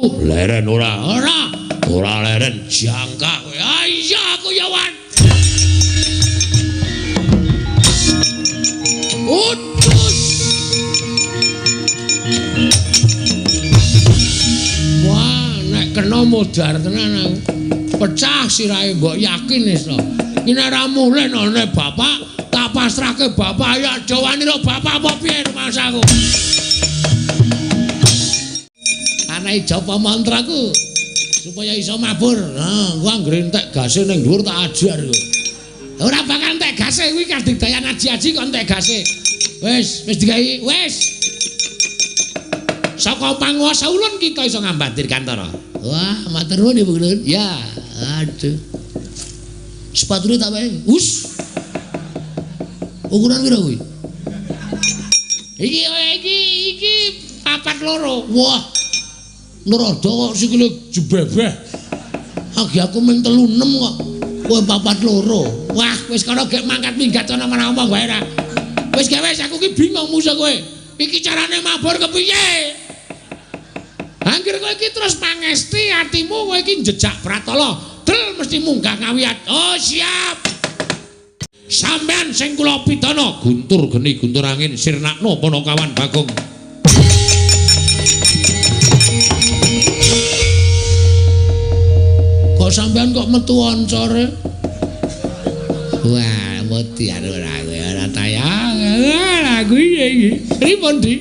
Leren ora? Ora. Ora leren jangka kowe. Ah iya aku ya wan. Utus. Wah, nek kena modar tenan aku. Pecah sirahe mbok yakin wis to. Iki nek ora mulih nane bapak, tak pasrahke bapak ya aja wani ro bapak apa piye rumangsaku. Anake japa mantraku supaya iso mabur. Nah, gua anggere entek gase ning dhuwur tak ajar kowe. Ora bakal entek gase kuwi kadigdayan aji-aji kok entek gase. Wis, wis digawe, wis. Saka panguwasa ulun kita iso ngambat Dirgantara. Wah, matur nuwun Ibu Ulun. Ya, aduh. Sepatune tak wae. Us. Ukuran piro kuwi? Iki iki iki 42. Wah. Nerada kok sikile jebebeh. Agi aku mung 36 kok. Kowe 42. Wah, wis kono gek mangkat minggat ana omong wae ra. Wis gawe aku ki bingung musuh kowe. Iki carane mabur kepiye? Angger kowe iki terus pangesti atimu kowe iki njejak pratala. Del mesti munggah ngawiyat. Oh, siap. Sampean sing kula pidana guntur geni guntur angin sirnakno Panakawan Bagong. Kok sampean kok metu oncore? Wah, mati ora kowe ora tayang. Lah kuwi iki. Pripun, Dik?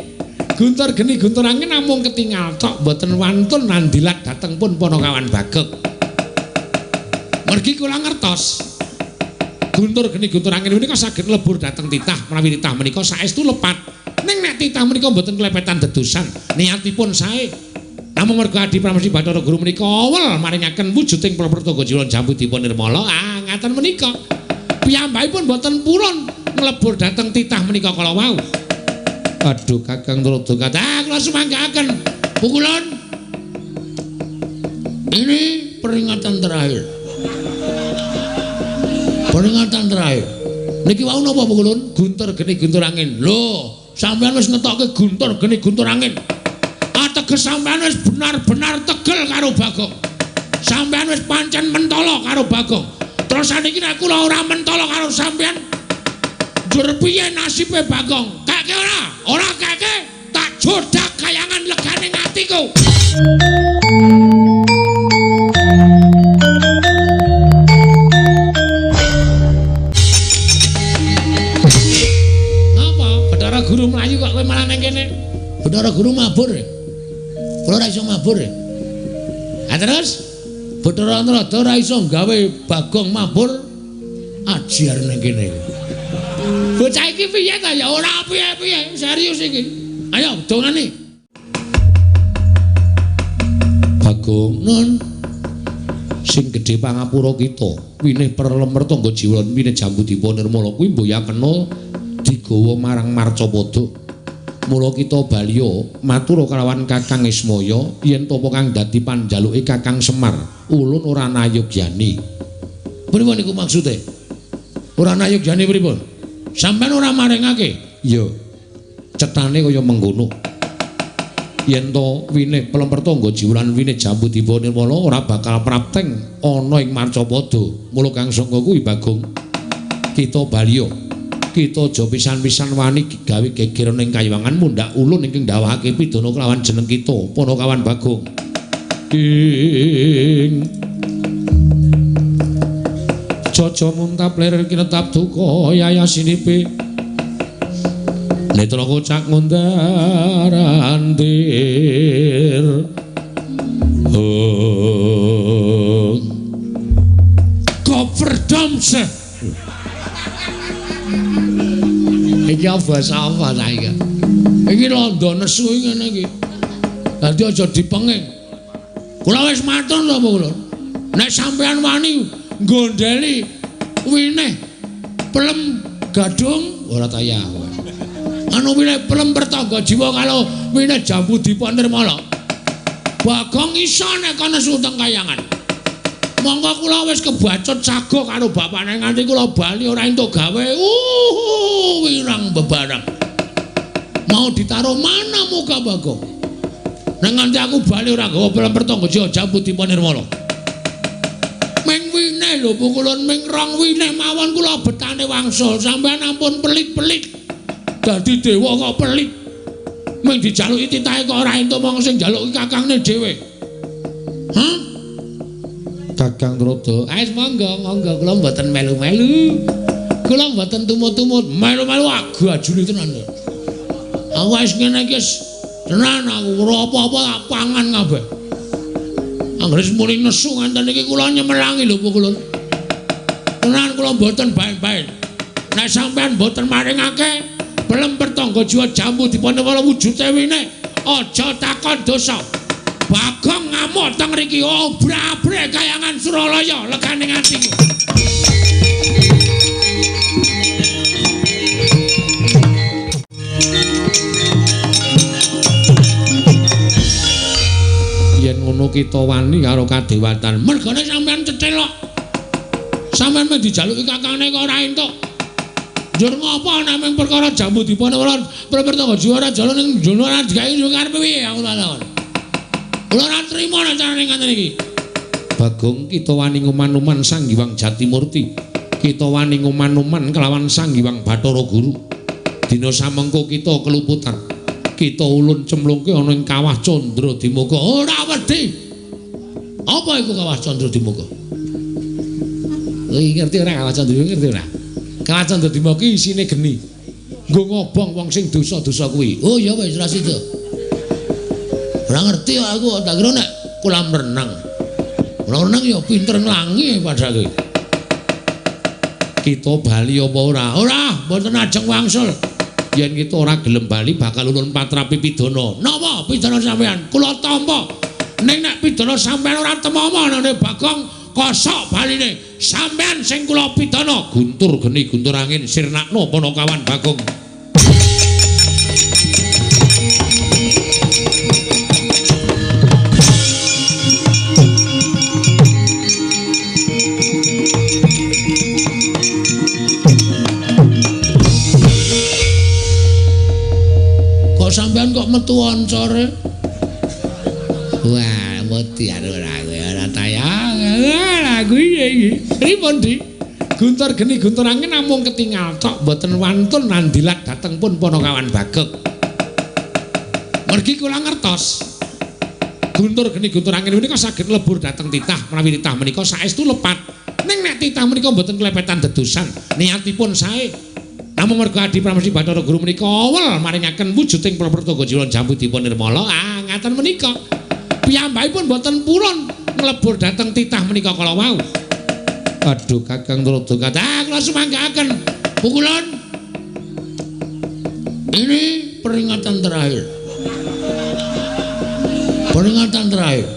Guntur geni guntur angin namung ketingal tok mboten wantun nandilat dhateng pun Panakawan Bagong. Mergi kula ngertos. Guntur geni guntur angin menika saged lebur dhateng titah menawi titah menika saestu lepat. Ning nek titah menika mboten klepetan dedusan, niatipun sae. Namung merga Adi Pramesti Bathara Guru menika awel maringaken wujuding Prapertangga Jiwa Jambu Dipa Nirmala. Ah, ngaten menika. Piyambakipun mboten purun nglebur dhateng titah menika kala wau. Aduh, Kakang Narada kathah kula sumanggaaken. Pukulun. Ini peringatan terakhir. Peringatan terakhir. Niki wau napa Pukulun? Guntur geni guntur angin. Lho, sampean wis ngetokke guntur geni guntur angin. Ateges sampean wis benar-benar tegel karo Bagong. Sampean wis pancen mentala karo Bagong. Terus saniki nek kula ora mentala karo sampean, njur piye nasibe Bagong? Kake ora? Ora kake, tak jodak kayangan legane atiku. Napa? Bathara Guru mlayu kok kowe malah nang kene? Bathara Guru mabur. Kula ora iso mabur. Ha terus Bathara Narada ora iso gawe Bagong mabur ajar nang kene. Bocah iki piye ta ya ora piye-piye, serius iki. Ayo dongane. Bagong nun sing gedhe pangapura kita, winih perlemer tangga jiwa winih Jambu Dipa Nirmala kuwi mboya kena digawa marang Marcapada. Mula kita baliya matur kalawan Kakang Ismaya yen tapa kang dadi panjaluke Kakang Semar ulun ora nayogyani. Pripun niku maksude? Ora nayogyani pripun? Sampeyan ora maringake? Iya. Cetane kaya mengkono. Yen to winih pelemper tangga jiwa lan winih Jambu Dipa Nirmala ora bakal prapteng ana ing Marcapada. Mula kang sangka kuwi Bagong kita baliya kita aja pisan-pisan wani gawe geger ning kayiwangan mundhak ulun ingkang ndawahake pidana kelawan jeneng kita Panakawan Bagong. Ing Jaja muntap lir kinetap duka yayasinipe netra kocak ngundar andir. Oh. Koperdamse. Iki basa apa ta iki? Iki londo nesu ngene iki. Dadi aja dipenging. Kula wis matur lho kula. Nek sampean wani nggondheli winih pelem gadung ora tayah. Anu winih pelem pertangga jiwa karo winih Jambu Dipa Nirmala. Bagong iso nek nesu teng kayangan. Monggo kula wis kebacut sago karo bapakne nganti kula bali ora entuk gawe. Wirang bebarang. Mau ditaruh mana muka Bagong? Nek nganti aku bali ora nggawa pelem tangga jiwa jambu dipa nirmala. Ming wineh lho pukulun ming rong wineh mawon kula betane wangsul. Sampeyan ampun pelit-pelit. Dadi dewa kok pelit. Ming dijaluki titahe kok ora entuk mong sing njaluki kakangne dhewe. Hah? Kakang Trada, "Wis monggo, monggo kula mboten melu-melu. Kula mboten tumut-tumut, melu-melu agu ajuli tenan." Aku wis ngene iki tenan aku ora apa-apa tak pangan kabeh. Anggere muni nesu nganten iki kula nyemelangi lho pukulun. Tenan kula mboten baen-baen. Nek sampean mboten maringake pelem pertangga jiwa jambu dipanewala wujude wine, aja takon dosa. Bagong ngamuk teng mriki obra-abre kayangan Suralaya legane atiku. Yen ngono kita wani karo kadewatan. Mergane sampean cethelok. Sampean mung dijaluki kakangne kok ora entuk. Njur ngopo nek mung perkara jambu dipanewala pertangga jiwa ora jalan ning jono ora digawe yo karepe piye aku takon. Kula ora trima nek carane ngaten iki. Bagong kita wani nguman-uman Sang Hyang Jatimurti. Kita wani nguman-uman kelawan Sang Hyang Bathara Guru. Dina samengko kita keluputan. Kita ulun cemlungke ana ing Kawah Candra Dimuka. Ora wedi. Apa iku Kawah Candra Dimuka? Kowe ngerti ora Kawah Candra ngerti ora? Kawah Candra Dimuka iki isine geni. Nggo ngobong wong sing dosa-dosa kuwi. Oh ya wis ora sida. Ora ngerti aku, tak kira nek kolam renang. Kolam renang ya pinter nglangi padahal. Kita bali apa ora? Ora, mboten ajeng wangsul. Yen kita ora gelem bali bakal ulun patrapi pidana. Napa pidana sampean? Kula tampa. Ning nek pidana sampean ora temama nang Bagong kosok baline. Sampean sing kula pidana. Guntur geni guntur angin sirnakno Panakawan Bagong. Sampean kok metu oncore? Wah, wedi ora kowe ora tayang. Lah kuwi iki. Pripun, Dik? Guntur geni guntur angin namung ketingal tok mboten wantun nandilat dhateng pun Panakawan Bagong. Mergi kula ngertos. Guntur geni guntur angin menika saged lebur dhateng titah menawi titah menika saestu lepat. Ning nek titah menika mboten klepetan dedusan, niatipun sae. Namung merga Adi Pramesti Bathara Guru menika awel maringaken wujuding Prapertangga Jiwa Jambu Dipa Nirmala. Ah, ngaten menika. Piyambakipun boten purun nglebur dhateng titah menika kala wau. Aduh, Kakang Trada kathah kula sumanggaaken. Pukulun. Ini peringatan terakhir. Peringatan terakhir.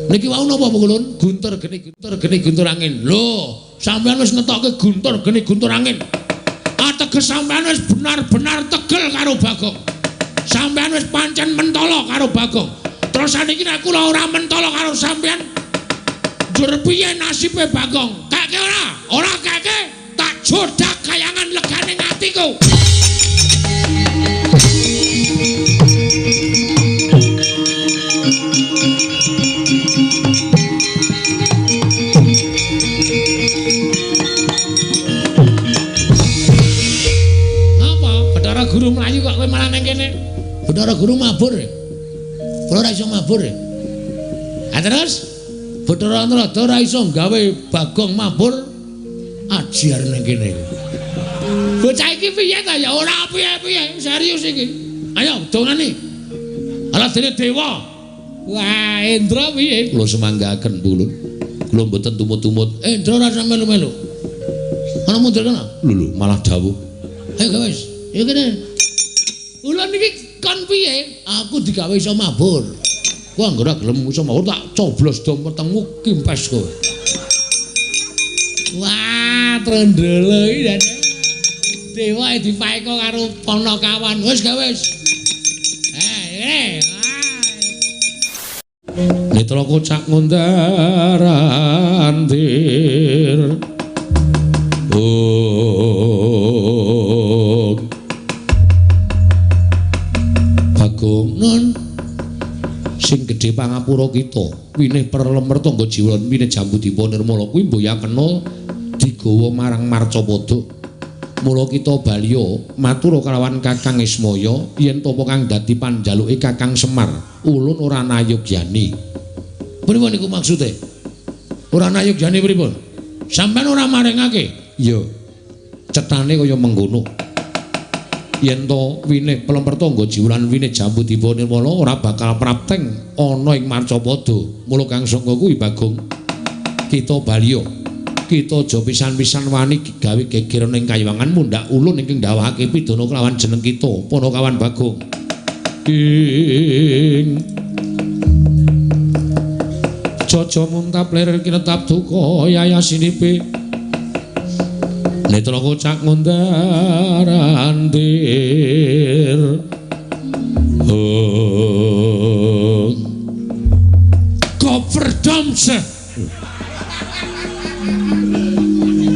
Niki wau napa pukulun? Guntur geni guntur geni guntur angin. Lho, sampean wis ngetokke guntur geni guntur angin. Ateges sampean wis benar-benar tegel karo Bagong. Sampean wis pancen mentala karo Bagong. Terus saniki nek kula ora mentala karo sampean, njur piye nasibe Bagong? Keke ora? Ora keke, tak jodak kayangan legane atiku. Guru mlayu kok kowe malah nang kene. Bathara Guru mabur. Kula ora iso mabur. Ha terus Bathara Narada ora iso gawe Bagong mabur ajiar nang kene. Bocah iki piye ta ya ora piye-piye, serius iki. Ayo dongane. Ala dene dewa. Wah, Indra piye? Kula semanggaaken pulun. Kula mboten tumut-tumut. Indra ora sampe melu-melu. Ana mundur kana? Lho lho, malah dawuh. Ayo wis. Ya kene. Ulun iki kon piye? Aku digawe iso mabur. Ku anggere gelem iso mabur tak coblos dom wetengmu kimpes kowe. Wah, trendele iki dene. Dewa dipaeka karo Panakawan. Wis gawe wis. Eh, Netra kocak ngundar andir. Oh. Bagong nun sing gedhe pangapura kita, winih perlem mertangga jiwa winih jambu dipa nirmala kuwi mboya kena digawa marang Marcapada. Mula kita baliya matur kalawan Kakang Ismaya yen tapa kang dadi panjaluke Kakang Semar ulun ora nayogyani. Pripun niku maksude? Ora nayogyani pripun? Sampeyan ora maringake? Iya. Cetane kaya mengkono. Yen to winih pelempertangga jiwa lan winih jambu dipa nirmala ora bakal prapteng ana ing Marcapada. Mula kang sangka kuwi Bagong kita baliya. Kita aja pisan-pisan wani gawe geger ning kayiwangan mundhak ulun ingkang ndawahake pidana kelawan jeneng kita Panakawan Bagong. Ing Jaja muntap lir kinetap duka yayasinipe netra kocak ngundar andir. Koperdamse.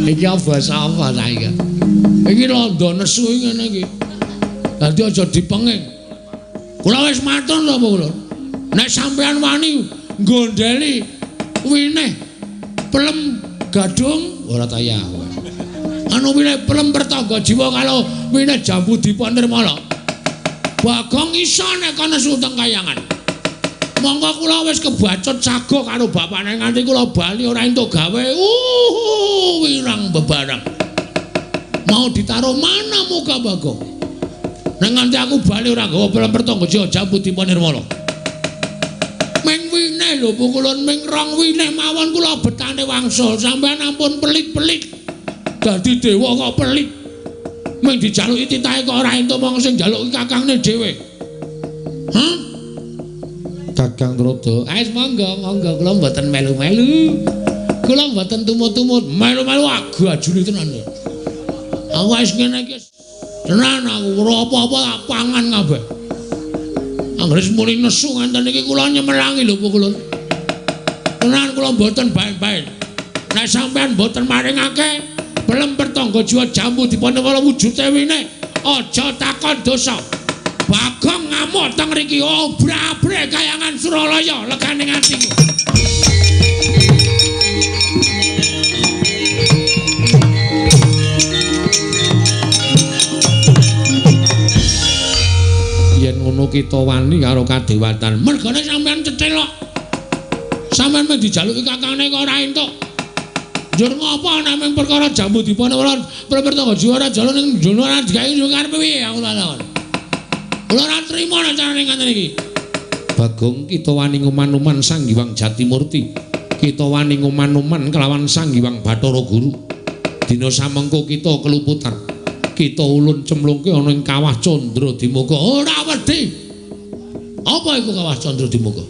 Iki basa apa ta iki? Iki londo nesu ngene iki. Dadi aja dipenging. Kula wis matur lho kula. Nek sampean wani nggondheli winih pelem gadung ora tayah. Anu winih pelem pertangga jiwa karo winih jambu dipa nirmala. Bagong iso nek nesu teng kayangan. Monggo kula wis kebacut sago karo bapakne nganti kula bali ora entuk gawe. Wirang bebarang. Mau ditaruh mana muka Bagong? Nek nganti aku bali ora nggawa pelem pertangga jiwa jambu dipa nirmala. Ming winih lho pukulun ming rong winih mawon kula betane wangsul. Sampeyan ampun pelit-pelit. Dadi dewa kok pelit. Ming dijaluki titahe kok ora entuk mong sing njaluki kakangne dhewe. Hah? Kakang Trada, wis monggo monggo kula mboten melu-melu. Kula mboten tumut-tumut, melu-melu agajuli tenan. Aku wis ngene iki tenan aku ora apa-apa tak pangan kabeh. Anggere muni nesu nganten iki kula nyemelangi lho pukulun. Tenan kula mboten baen-baen. Nek sampean mboten maringake pelem pertangga jiwa jambu dipanewala wujude winih, aja takon dosa. Bagong ngamuk teng mriki obra-abre kayangan Suralaya legane atiku. Yen ngono kita wani karo kadewatan. Mergane sampean cethil kok. Sampean mung dijaluki kakangne kok ora entuk. Njur ngopo nek mung perkara jambu dipanewala pertangga jiwa ora jaluk ning njono ora digawe yo karepe piye aku takon. Kula ora trima nek carane ngaten iki. Bagong kita wani nguman-uman Sang Hyang Jatimurti. Kita wani nguman-uman kelawan Sang Hyang Bathara Guru. Dina samengko kita keluputan. Kita ulun cemlungke ana ing Kawah Candra Dimuka. Ora wedi. Apa iku Kawah Candra Dimuka?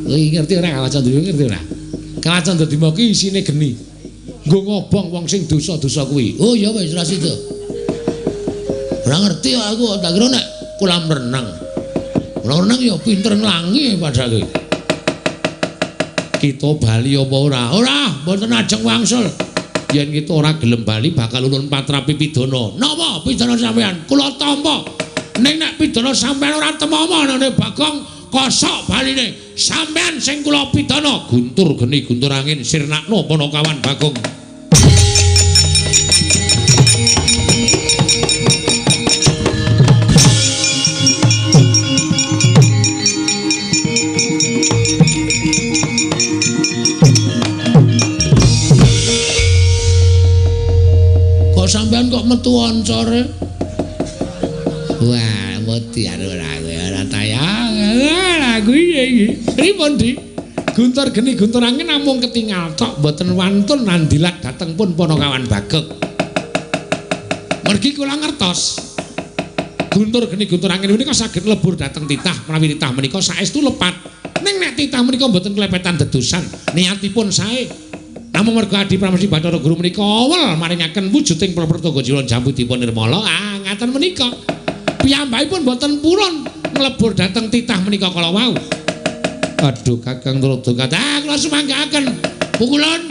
Kowe ngerti ora Kawah Candra ngerti ora? Kawah Candra Dimuka iki isine geni. Nggo ngobong wong sing dosa-dosa kuwi. Oh ya wis ora sida. Ora ngerti aku, tak kira nek kolam renang. Kolam renang ya pinter nglangi padahal. Kita bali apa ora? Ora, mboten ajeng wangsul. Yen kita ora gelem bali bakal ulun patrapi pidana. Napa pidana sampean? Kula tampa. Ning nek pidana sampean ora temama nane Bagong kosok baline. Sampean sing kula pidana guntur geni guntur angin sirnakno Panakawan Bagong. Sampean kok metu oncore? Wah, wedi ora kowe ora tayang. Lah kuwi iki. Pripun, Dik? Guntur geni guntur angin namung ketingal tok mboten wantun nandilat dhateng pun Panakawan Bagong. Mergi kula ngertos. Guntur geni guntur angin menika saged lebur dhateng titah menawi titah menika saestu lepat. Ning nek titah menika mboten klepetan dedusan, niatipun sae. Namung merga Adi Pramesti Bathara Guru menika awel maringaken wujuding Prapertangga Jiwa Jambu Dipa Nirmala. Ah, ngaten menika. Piyambakipun boten purun nglebur dhateng titah menika kala wau. Aduh, Kakang Trada kathah kula sumanggaaken. Pukulun.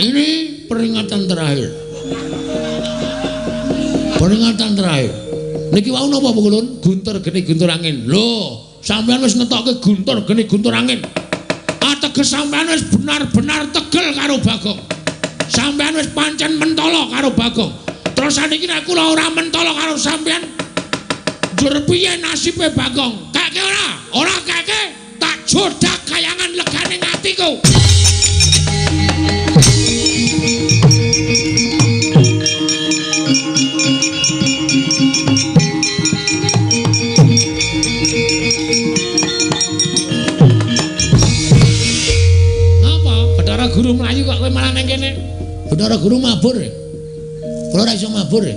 Ini peringatan terakhir. Peringatan terakhir. Niki wau napa Pukulun? Guntur geni guntur angin. Lho, sampean wis ngetokke guntur geni guntur angin. Ateges sampean wis benar-benar tegel karo Bagong. Sampean wis pancen mentolo karo Bagong. Terus saniki nek kula ora mentolo karo sampean, njur piye nasibe Bagong? Kake ora? Ora kake, tak jodak kayangan legane atiku. Guru mlayu kok kowe malah nang kene. Bathara Guru mabur. Kula ora iso mabur.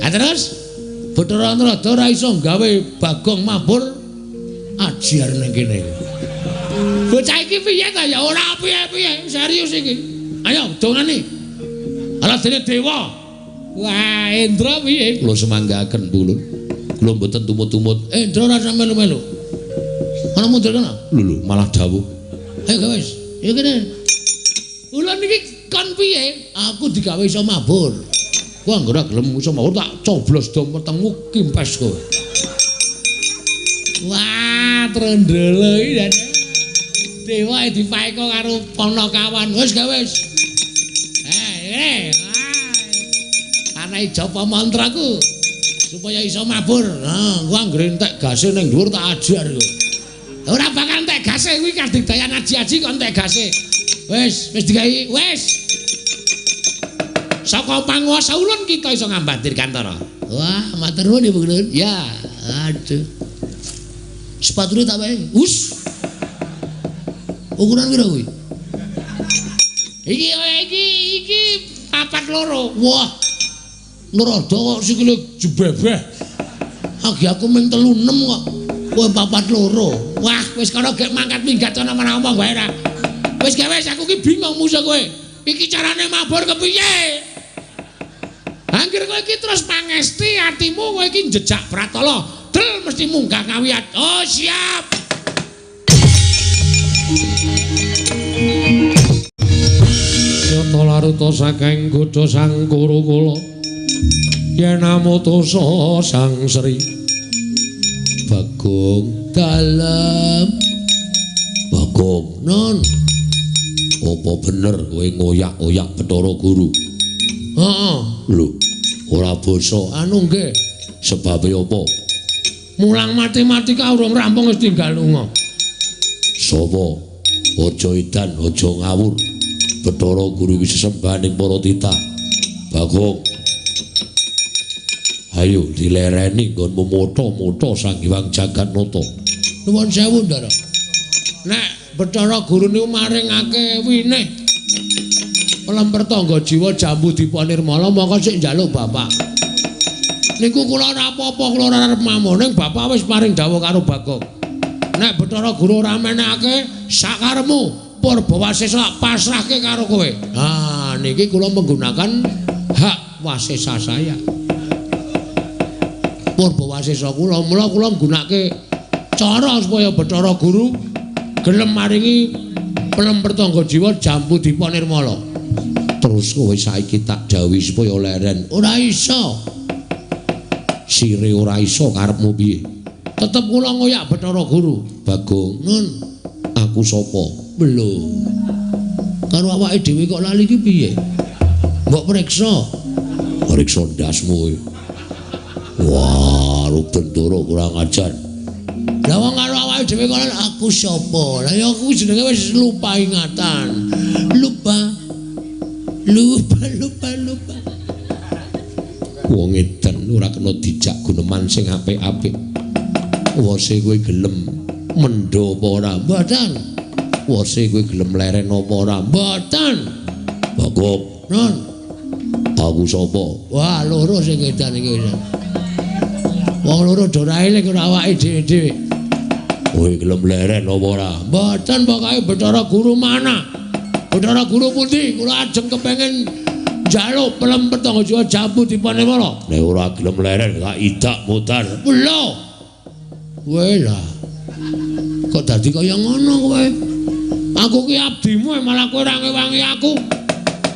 Ha terus Bathara Narada ora iso gawe Bagong mabur ajiar nang kene. Bocah iki piye ta ya ora piye-piye, serius iki. Ayo dongane. Ala dene dewa. Wah, Indra piye? Kula semanggaken Pulun. Kula mboten tumut-tumut. Indra ora sampe melu-melu. Ana mundur kana? Lho lho, malah dawuh. Ayo wis. Ya kene. Ulun iki kon piye? Aku digawe iso mabur. Kowe anggere gelem iso mabur tak coblos do metengmu kimpes kowe. Wah, trendele iki jane. Dewa dipaeka karo Panakawan. Wis gawe wis. Eh, wah. Ana japa mantraku supaya iso mabur. Nah, kowe anggere entek gase ning dhuwur tak ajar kowe. Ora bakal entek gase kuwi kadigdayan aji-aji kok entek gase. Wis, wis digawe, wis. Saka panguwasa ulun kita iso ngambat Dirgantara. Wah, matur nuwun Ibu Ulun. Ya, aduh. Sepatune tak wae. Us. Ukuran piro kuwi? Iki iki iki 42. Wah. Narada kok sikile jebebeh. Agi aku ming 36 kok. Kowe 42. Wah, wis kono gek mangkat minggat ana omong wae ra. Wis gawe aku ki bingung musuh kowe. Iki carane mabur kepiye? Angger kowe iki terus pangesti atimu kowe iki njejak pratala. Del mesti munggah ngawiyat. Oh, siap. Yata laruta saking godha sang Kurukula. Yen amutusa Sang Sri Bagong dalem. Bagong non. Apa bener kowe ngoyak-oyak Bathara Guru? Heeh. Lho, ora basa. Anu nggih. Sebabe apa? Mulang matematika urung rampung wis tinggal lunga. Sapa? Aja edan, aja ngawur. Bathara Guru iki sesembahaning para titah. Bagong. Ayo dilereni nggonmu motha-motha Sang Hyang Jagatnata. Nuwun sewu, Ndara. Nek Bathara Guru niku maringake winih pelemper tangga jiwa jambu dipa nirmala mongko sik njaluk bapak. Niku kula ora apa-apa, kula ora arep mamon ning bapak wis paring dawuh karo Bagong. Nek Bathara Guru ora menehake sakaremu Purbawasesa pasrahke karo kowe. Ah niki kula menggunakan hak wasesa saya. Purbawasesa kula, mula kula nggunakake cara supaya Bathara Guru gelem maringi pelemper tangga jiwa jambu dipa nirmala. Terus kowe saiki tak dawuhi supaya leren. Ora iso. Sire ora iso karepmu piye? Tetep kula ngoyak Bathara Guru. Bagong, nun, aku sapa? Lho. Karo awake dhewe kok lali iki piye? Mbok periksa. Periksa ndasmu kowe. Wah, Ruben Ndoro kurang ajar. Lah wong karo awake dhewe kok aku sapa? Lah ya aku jenenge wis lupa ingatan. Lupa. Lupa, lupa, lupa. Wong edan ora kena dijak guneman sing apik-apik. Wose kowe gelem mendho apa ora? Mboten. Wose kowe gelem leren apa ora? Mboten. Bagong, non. Aku sapa? Wah, loro sing edan iki. Wong loro do ora eling ora awake dhewe-dhewe. Kowe gelem leren apa ora? Mboten, pokoke Bathara Guru mana? Bathara Guru pundi? Kula ajeng kepengin njaluk pelem petang jiwa jambu dipanimala. Nek ora gelem leren tak idak mutar. Lho. Kowe lah. Kok dadi kaya ngono kowe? Aku ki abdimu malah kowe ora ngewangi aku.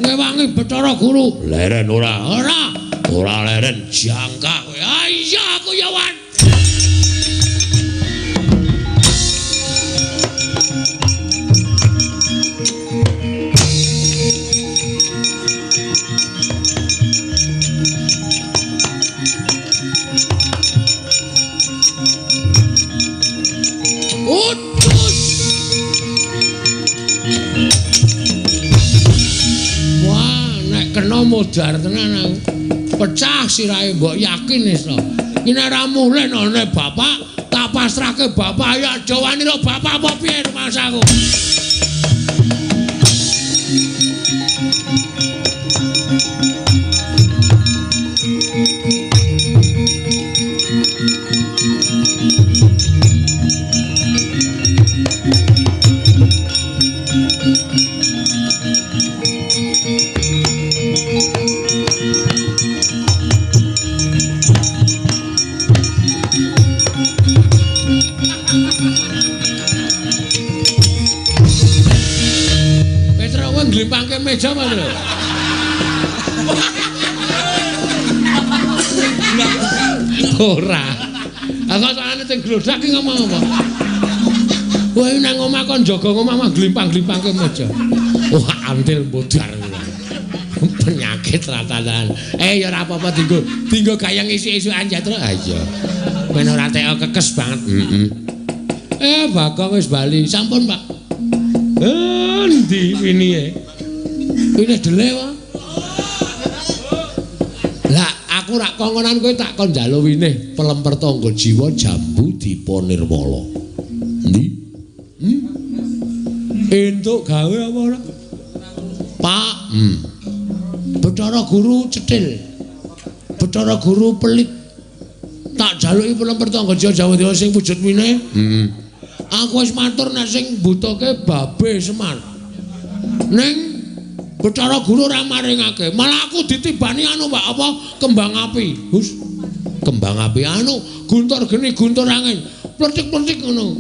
Ngewangi Bathara Guru. Leren ora? Ora. Ora leren jangka kowe. Utus. Wah, nek kena modar tenan aku. Pecah sirahe mbok yakin wis to. Iki nek ora mulih nane bapak, tak pasrahke bapak ya aja wani karo bapak apa piye rumangsaku. Glimpangke meja apa lho? Ora. Aku soalane sing glodak ki ngomong apa? Kowe nang omah kon jaga omah mah glimpang-glimpangke meja. Wah, antil modar. Penyakit ratanan. Ya ora apa-apa dinggo. Dinggo gayeng isuk-isukan Jatro. Ha iya. Ben ora teko kekes banget. Heeh. Bagong wis bali. Sampun, Pak. Endi winihe? Winihe dele wae. Lah aku rak kongkonan kowe tak kon njaluk winih pelemper tangga jiwa jambu dipa nirmala. Endi? Entuk gawe apa ora? Pak. Bathara Guru cetil. Bathara Guru pelit. Tak jaluki pelemper tangga jiwa jambu dipa sing wujud winih. Aku wis matur nek sing mbutuhke babe Semar. Ning Bathara Guru ora maringake. Malah aku ditibani anu Pak, apa kembang api. Hus. Kembang api anu guntur geni guntur angin. Pletik-pletik ngono.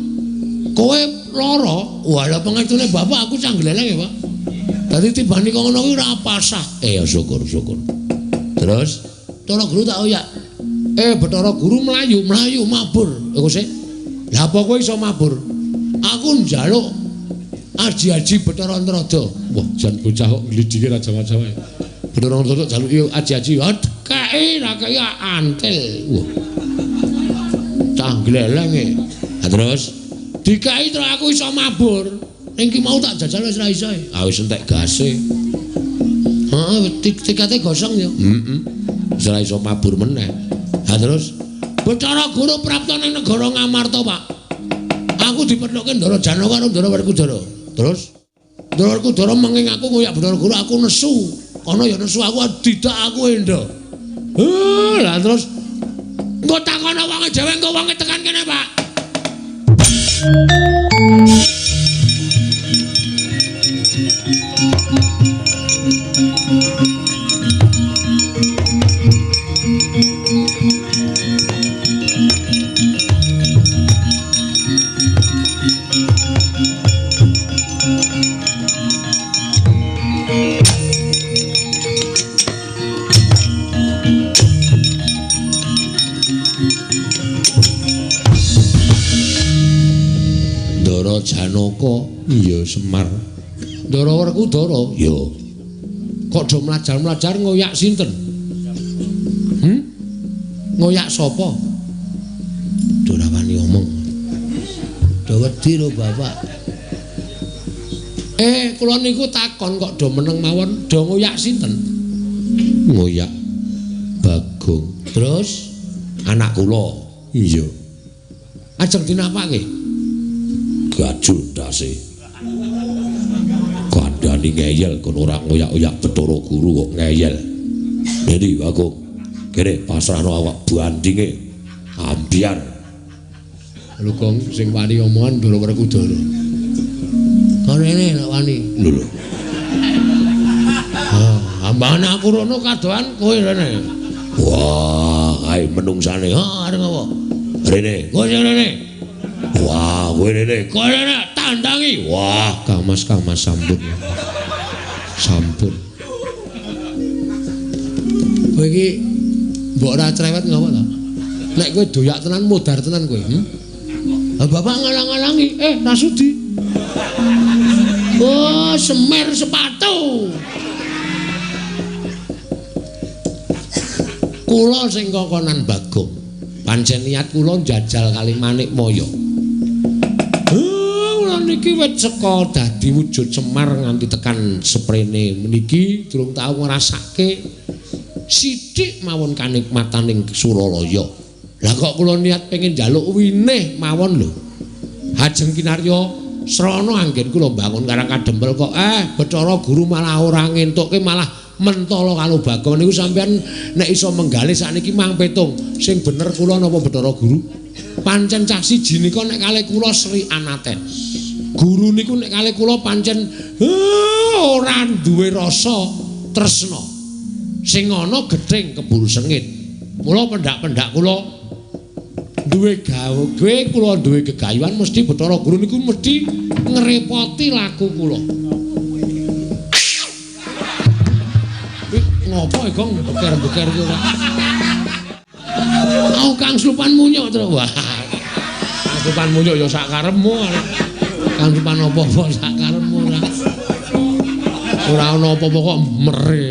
Kowe lara, wah pengestune bapak aku cah gleleng ya, Pak. Dadi tibani kok ngono kuwi ora pasah. Ya syukur-syukur. Terus Bathara Guru tak oyak. Bathara Guru mlayu-mlayu mabur. Iku sik. Lah apa kowe iso mabur? Aku njaluk aji-aji Bathara Antrada. Wah, jan bocah kok nglidike ra jawa-jawa. Bathara Antrada jaluki aji-aji, kei ra kei antil. Wah. Cah glelenge. Lah terus dikai terus aku iso mabur. Ning ki mau tak jajal wis ra iso. Ah wis entek gase. Heeh, tikate gosong ya. Heeh. Wis ra iso mabur meneh. Lah terus Bathara Guru prapta ning negara Ngamarta, Pak. Aku dipethuke Ndara Janaka karo Ndara Werkudara. Terus Ndara Werkudara menging aku ngoyak Bathara Guru, aku nesu. Kono ya nesu aku didak aku endo. Lah terus engko takono wonge dhewe engko wonge tekan kene, Pak. Ndara Janaka, iya Semar. Ndara Werkudara, iya. Kok do mlajar-mlajar ngoyak sinten? Ngoyak sapa? Do ora wani omong. Do wedi lho bapak. Kula niku takon kok do meneng mawon, do ngoyak sinten? Ngoyak Bagong. Terus anak kula. Iya. Ajeng dinapake? Gajul ndase. Kandhani ngeyel kon ora ngoyak-oyak Bathara Guru kok ngeyel. Jadi Bagong, kene pasrahno awak bandinge ambyar. Lho Gong sing wani omongan Ndara Werkudara. Kon rene nek wani. Lho lho. Ah, ambane aku rono kadohan kowe rene. Wah, kae menungsane. Ha, arep apa? Rene, kowe sing rene. Wah, kowe rene. Kowe rene tandangi. Wah, Kang Mas sampun. Sampun. Kowe iki mbok ora cerewet ngapa ta? Nek kowe doyak tenan modar tenan kowe. Lah bapak ngalang-alangi, ra sudi. Oh, semer sepatu. Kula sing kokonan Bagong. Pancen niat kula njajal kali Manikmaya. niki wit saka dadi wujud Semar nganti tekan seprene meniki durung tau ngrasake sithik mawon kanikmataning Suralaya. Lah kok kula niat pengin njaluk winih mawon lho. Hajeng kinarya srana anggen kula mbangun Karang Kadempel kok Bathara Guru malah ora ngentukke malah mentala karo Bagong niku sampean nek iso menggalih sakniki mang petung sing bener kula napa Bathara Guru? Pancen cah siji nika nek kalih kula Sri Anaten. Guru niku nek kalih kula pancen ora duwe rasa tresna. Sing ana gething keburu sengit. Mula pendak-pendak kula duwe gawe kula duwe gegayuhan mesti Bathara Guru niku mesti ngrepoti laku kula. Ngopo Gong beker-beker iki ora? Aku Kang Slupan munyuk terus. Wah. Kang Slupan munyuk ya sak karepmu. Kang Slupan apa-apa sak karepmu ora. Ora ana apa-apa kok mere.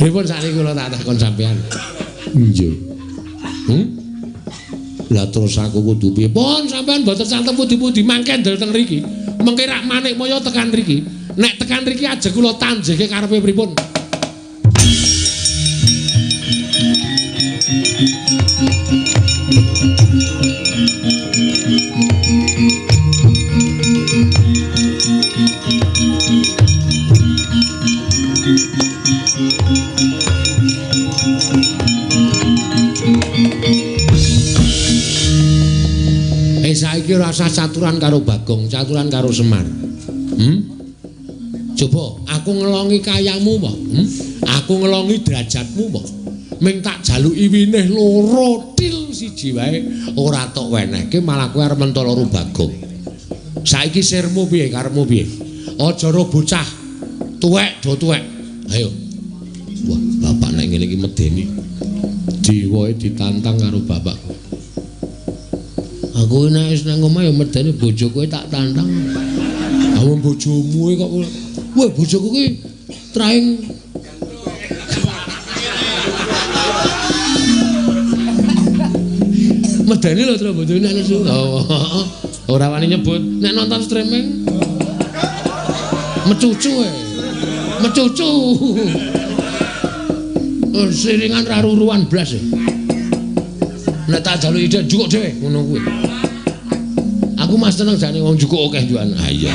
Pripun sakniki kula tak takon sampean. Nggih. Lah terus aku kudu piye? Pun sampean mboten santen pundi-pundi mangke ndel teng mriki. Mengke rak Manikmaya tekan mriki. Nek tekan mriki aja kula tanjeke karepe pripun? Saiki ora usah caturan karo Bagong, caturan karo Semar. Coba aku ngelongi kayamu apa? Aku ngelongi derajatmu apa? Ming tak jaluki winih loro til siji wae ora tok wenehke malah kowe arep mentolo karo Bagong. Saiki sirmu piye karepmu piye? Aja ro bocah tuwek do tuwek. Ayo. Wah, bapak nek ngene iki medeni. Jiwae ditantang karo bapakku. Aku nek wis nang omah ya medeni bojoku tak tantang. Awong bojomu kok. Wah, bojoku ki traing medeni lho tro bojone nek nesu. Oh, ora wani nyebut. Nek nonton streaming mecucu e. Mecucu. Siringan ra ruruan blas e. Nek tak jaluki ide njukuk dhewe ngono kuwi. Aku mas seneng jane wong njukuk akeh njukan. Ha iya.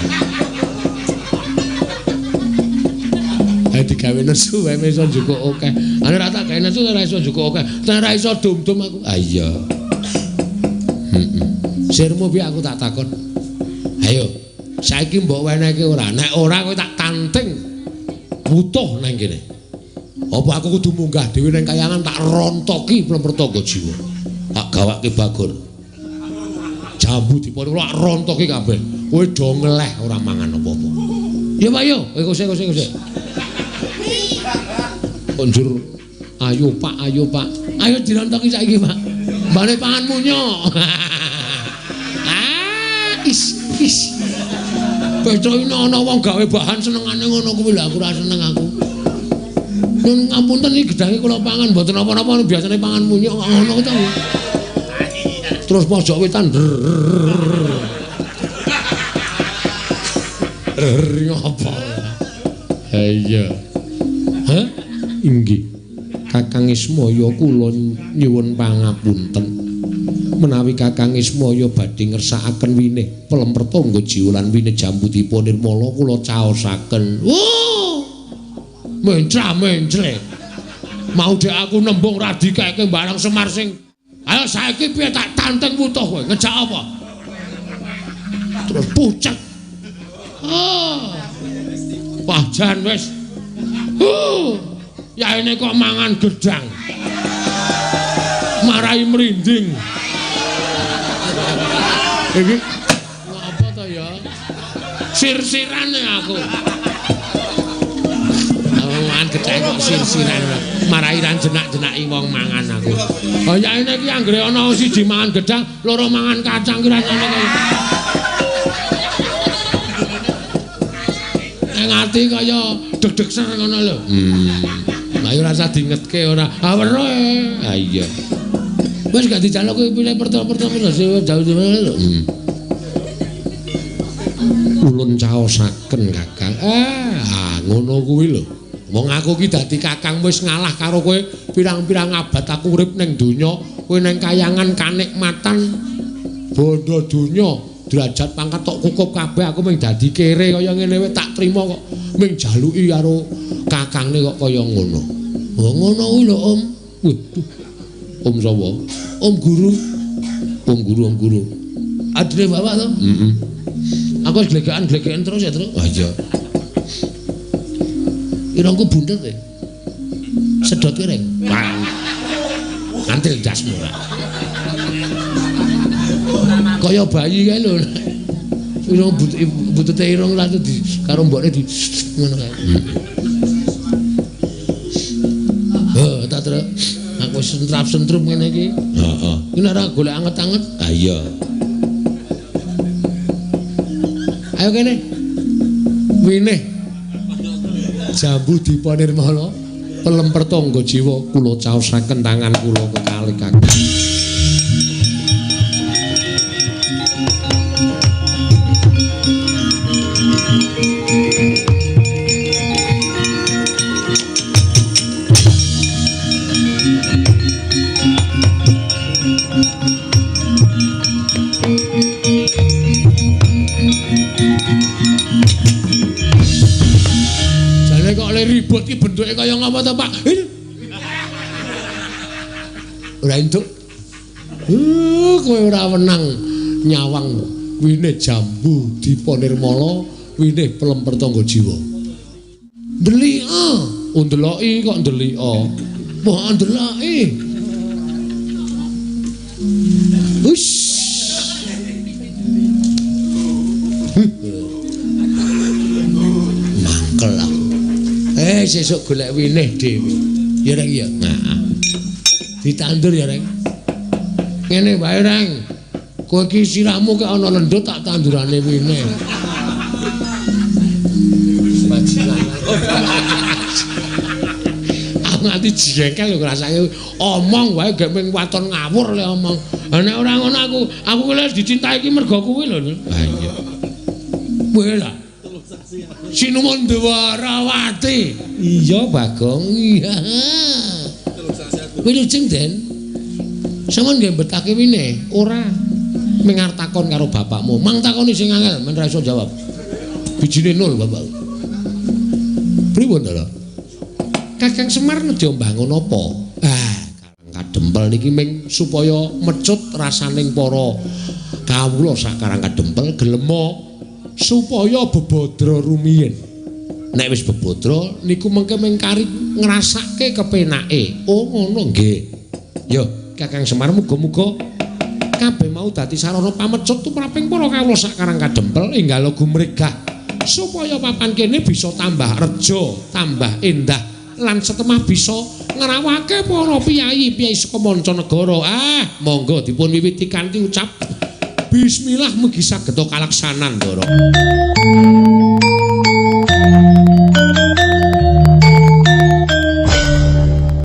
Ayo digawe nesu wae iso njukuk akeh. Ane ra tak gawe nesu ora iso njukuk akeh. Nek ora iso dum-dum aku. Ha iya. Heeh. Sirmu piye aku tak takon. Ayo, saiki mbok wenehke ora? Nek ora kowe tak tanting wutuh nang kene. Apa aku kudu munggah dhewe nang kayangan tak rontoki Plempertangga Jiwa. Tak gawake Bagor. Jambu dipun tak rontoki kabeh. Kowe do ngeleh ora mangan apa-apa. Ya Pak yo, kowe kosek. Konjur ayo Pak, ayo Pak. Ayo dirontoki saiki Pak. Mbane pangan munyuk. Ah, is is. Petro ini ana wong gawe bahan senengane ngono kuwi lho aku ora seneng aku. Nun ngapunten iki gedange kula pangan mboten napa-napa biasane pangan munyuk kok ngono to. Terus pojok wetan. Ngopo? Ha iya. Hah? Inggih. Kakang Ismaya kula nyuwun pangapunten. Menawi Kakang Ismaya badhe ngersakaken winih Plempertangga Jiwa lan winih Jambudipa Nirmala kula caosaken. Oh! Mencra-mencre. Mau dek aku nembung ra dikeke barang Semar sing. Ayo saiki piye tak tanteng wutuh kowe, ngejak apa? Terus pucet. Oh. Wah jan wis. Yaene kok mangan gedang. Marai merinding. Iki apa to ya? Sir-sirane aku. Mangan gedang kok sir-siran. Marai ra jenak-jenaki wong mangan aku. Oh yaene iki anggere ana siji mangan gedang, loro mangan kacang ki rasane kaya. Ning ati kaya deg-deg ser ngono lho. Lah ya ora usah dingetke ora. Ah weruh. Ha iya. Wis gak dijaluk kowe pilih pertama-pertama jauh-jauh. Ulun caosaken Kakang. Ah, ngono kuwi lho. Wong aku ki dadi kakang wis ngalah karo kowe pirang-pirang abad aku urip ning donya, kowe ning kayangan kanikmatan bondo donya, derajat pangkat tok kukup kabeh aku mung dadi kere kaya ngene wae tak trima kok mung jaluki karo kakangne kok kaya ngono. Oh ngono kuwi lho Om. Waduh. Om sapa? Om guru. Om guru, Om guru. Adine bapak to? Heeh. Aku wis glegekan-glegekan terus ya, Truk. Oh iya. Irungku bundet e. Sedot kowe, Reng. Kantil ndasmu. Kaya bayi kae lho. Irung butute irung langsung di karo mbokne di ngono kae. Heh, ta Truk. Aku sentrap-sentrup ngene iki. Heeh. Iki nek ora golek anget-anget, ha iya. Ayo kene. Winih. Jambu Dipa Nirmala pelemper tangga jiwa kula caosaken tangan kula kekalih kakang. Ribut ki bentuke kaya ngapa to, Pak? Ora entuk. Kowe ora wenang nyawang winih Jambu Dipa Nirmala, winih pelemper tangga jiwa. Ndelika, ndeloki kok ndelika. Wah, ndeloki. Wis. Mangkel aku. Sesuk golek winih dhewe. Ya Reng ya. Heeh. Ditandur ya Reng. Ngene wae Reng. Kowe iki sirahmu kek ana lendut tak tandurane winih. Bajingan. Aku nganti jengkel lho ngrasake omong wae gek mung waton ngawur le omong. Nek ora ngono aku lek dicintai iki mergo kuwi lho. Ha iya. Kowe lah. Sinuwun Dwarawati. Iya, Bagong. Iya. Wilujeng, Den. Sampeyan nggih mbetake winih? Ora. Ming arep takon karo bapakmu. Mang takoni sing angel, men ra iso jawab. Bijine nol, Bapak. Pripun to? Kakang Semar nedya mbangun apa? Ah, Karang Kadempel niki ming supaya mecut rasaning para kawula sak Karang Kadempel gelema supaya bebadra rumiyin. Nek wis bebadra niku mengke ming kari ngrasake kepenake. Oh ngono nggih. Yo Kakang Semar muga-muga kabeh mau dadi sarana pamecut tumraping para kawula sak Karang Kadempel enggal gumregah supaya papan kene bisa tambah reja, tambah endah lan setemah bisa ngrawake para piyayi-piyayi saka mancanegara. Ah, monggo dipun wiwiti kanthi ucap Bismillah mugi saged kalaksanan, Ndara.